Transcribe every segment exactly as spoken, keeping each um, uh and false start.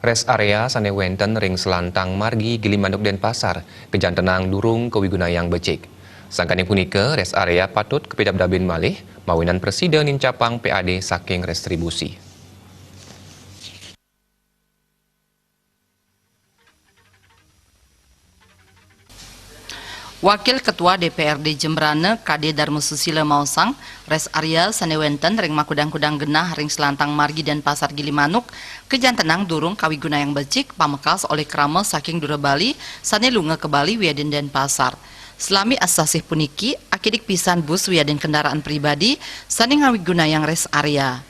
Rest area sane wenten ring Selantang Margi Gilimanuk Denpasar, kejantenang durung kawigunayang becik. Sangkaning punika, rest area patut kapidabdabin malih, mawinan prasida nincapang P A D saking restribusi. Wakil Ketua D P R D Jembrana, Kade Darma Susila maosang, rest area sane wenten ring makudang-kudang genah ring Selantang Margi Denpasar Gilimanuk, kejantenang durung kawigunayang becik pamekas olih krama saking dura Bali sane lunga ka Bali wiadin Denpasar. Salami asasih puniki, akidik pisan bus wiadin kendaraan pribadi sane ngawigunayang rest area.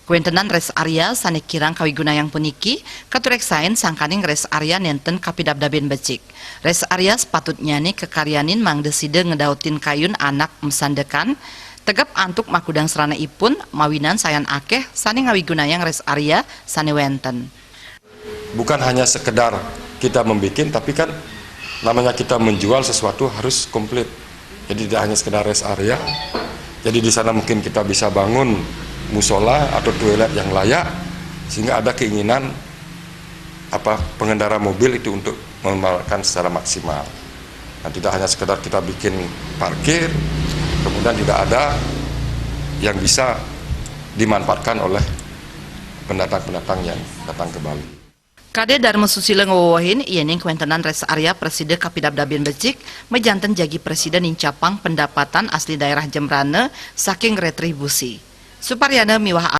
Kawentenan rest area sane kirang kawigunayang puniki katureksain sangkaning rest area nenten kapidabdabin becik. Rest area sepatutnyane kakaryanin mangda sida ngedautin kayun anak masandekan, tegep antuk makudang sranaipun mawinan sayan akeh sane ngawigunayang rest area sane wenten. Bukan hanya sekedar kita membuat, tapi kan namanya kita menjual sesuatu harus komplit. Jadi tidak hanya sekedar rest area. Jadi di sana mungkin kita bisa bangun musola atau toilet yang layak, sehingga ada keinginan apa pengendara mobil itu untuk memanfaatkan secara maksimal. Dan tidak hanya sekedar kita bikin parkir, kemudian tidak ada yang bisa dimanfaatkan oleh pendatang-pendatang yang datang ke Bali. Kade Darma Susila ngwewehin, yening kawentenan rest area prasida kapidabdabin becik, majanten jagi prasida nincapang pendapatan asli daerah Jembrana saking retribusi. Suparyana miwah